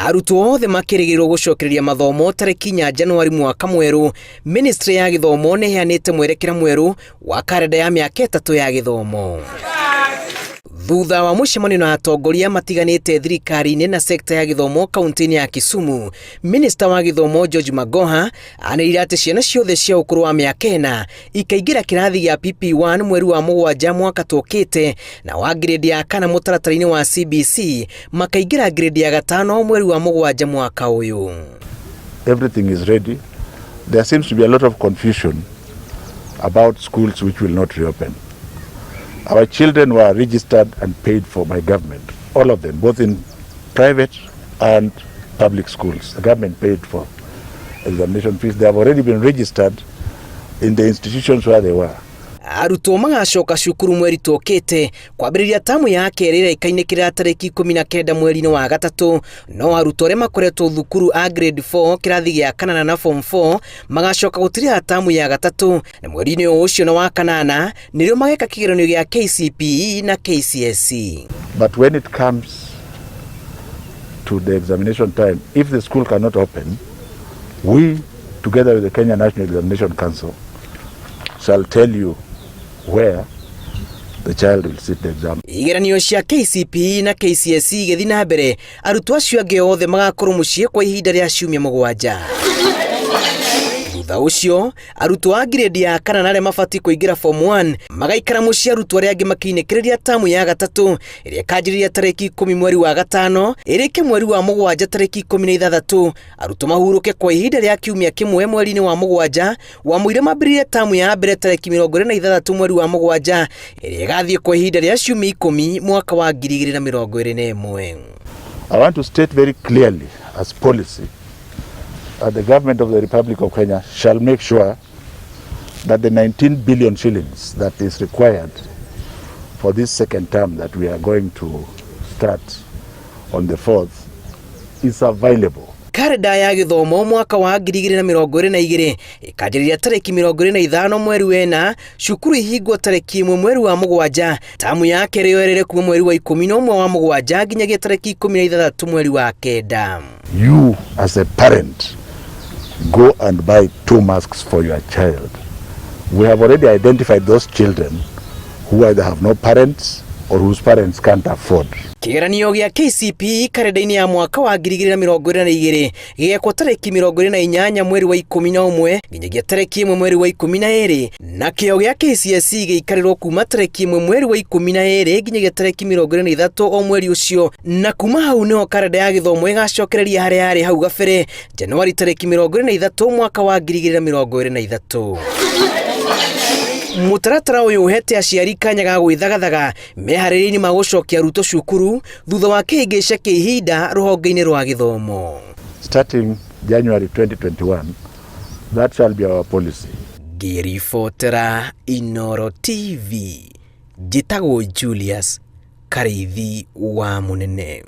Arutwo othe makĩrĩgĩrĩrwo gũcokereria mathomo tarĩki 4 Januari mwaka mwerũ. Ministry ya gĩthomo nĩ ĩheanĩte mwerekera mwerũ wa karenda ya mĩaka 3 ya gĩthomo. Thutha wa mũcemanio na atongoria matiganĩte thirikari-inĩ na sekta ya gĩthomo kaunti-inĩ ya Kisumu, Minista wa gĩthomo George Magoha anĩrĩire atĩ ciana ciothe cia ũkũrũ wa mĩaka 4 ikaingĩra kĩrathi gĩa PP1 mweri wa 7 mwaka tũkĩte, na wa grade ya 4 mũtaratara-inĩ wa CBC makaingĩra grade ya 5 mweri wa 7 mwaka ũyũ. Everything is ready. There seems to be a lot of confusion about schools which will not reopen. Our children were registered and paid for by government, all of them, both in private and public schools. The government paid for examination fees. They have already been registered in the institutions where they were. Arutwo magacoka cukuru mweri tũkĩte kwambĩrĩria tamu ya kerĩ ĩrĩa ĩkainĩkĩrĩra tarĩki 19 mweri-inĩ wa 3. No arutwo arĩa makoretwo thukuru a grade 4, kĩrathi gĩa 8 na form 4 magacoka gũtirĩra tamu ya 3, na mweri-inĩ ũcio na wa 8 nĩrĩo mageka kĩgeranio gĩa KCPE na KCSE. But when it comes to the examination time, if the school cannot open, we, together with the Kenya National Examination Council, shall tell you where the child will sit the exam. Igeranio cia KCPE na KCSE igĩthiĩ na mbere, arutwo acio angĩ othe magakorwo mũciĩ kwa ihinda rĩa ciumia 7. Thutha ũcio, arutwo a grade ya 4 na arĩa mabatiĩ kũingĩra form 1 magaikara mũciĩ, arutwo arĩa angĩ makĩinĩkĩrĩria tamu ya 3 ĩrĩa ĩkanjĩrĩria tarĩki 10 mweri wa 5, ĩrĩke mweri wa 7 tarĩki 16. Arutwo mahurũke kwa ihinda rĩa kiumia kĩmwe mweri-inĩ wa 7 wa mũira, mambĩrĩrie tamu ya mbere tarĩki 26 mweri wa 7, ĩrĩa ĩgathiĩ kwa ihinda rĩa ciumia 10 mwaka wa 2021. I want to state very clearly as policy that the government of the Republic of Kenya shall make sure that the 19 billion shillings that is required for this second term that we are going to start on the 4th is available. Karenda ya gĩthomo mwaka wa 2022 ĩkanjĩrĩria tarĩki 25 mweri wa 4, cukuru ihingwo tarĩki 1 mweri wa 7, tamu ya kerĩ yoerere kuma mweri wa 11 wa 7 nginyagia tarĩki 16 mweri wa 9. You as a parent, go and buy 2 masks for your child. We have already identified those children who either have no parents or whose parents can't afford. Kĩgeranio gĩa KCPE karenda-inĩ ya mwaka wa 2022 gĩgekwo tarĩki 28 mweri wa 11 nginyagia tarĩki 1 mweri wa 12, nakĩo gĩa KCSE gĩikarĩrwo kuma tarĩki 1 mweri wa 12 nginyagia tarĩki 23 o mweri ũcio, na kuma hau nĩho karenda ya gĩthomo ĩgacokereria harĩa yarĩ hau gabere, Januari tarĩki 23 mwaka wa 2023. Mũtaratara ũyũ ũhete aciari kanya ga gwĩthagathaga meharĩria-inĩ ma gũcokia arutwo cukuru thutha wa kĩhĩngĩca kĩa ihinda rũhonge-inĩ rwa gĩthomo. Starting January 2021, that shall be our policy. Ngĩribotera Inooro TV, njĩtagwo Julius Karĩithi wa Mũnene.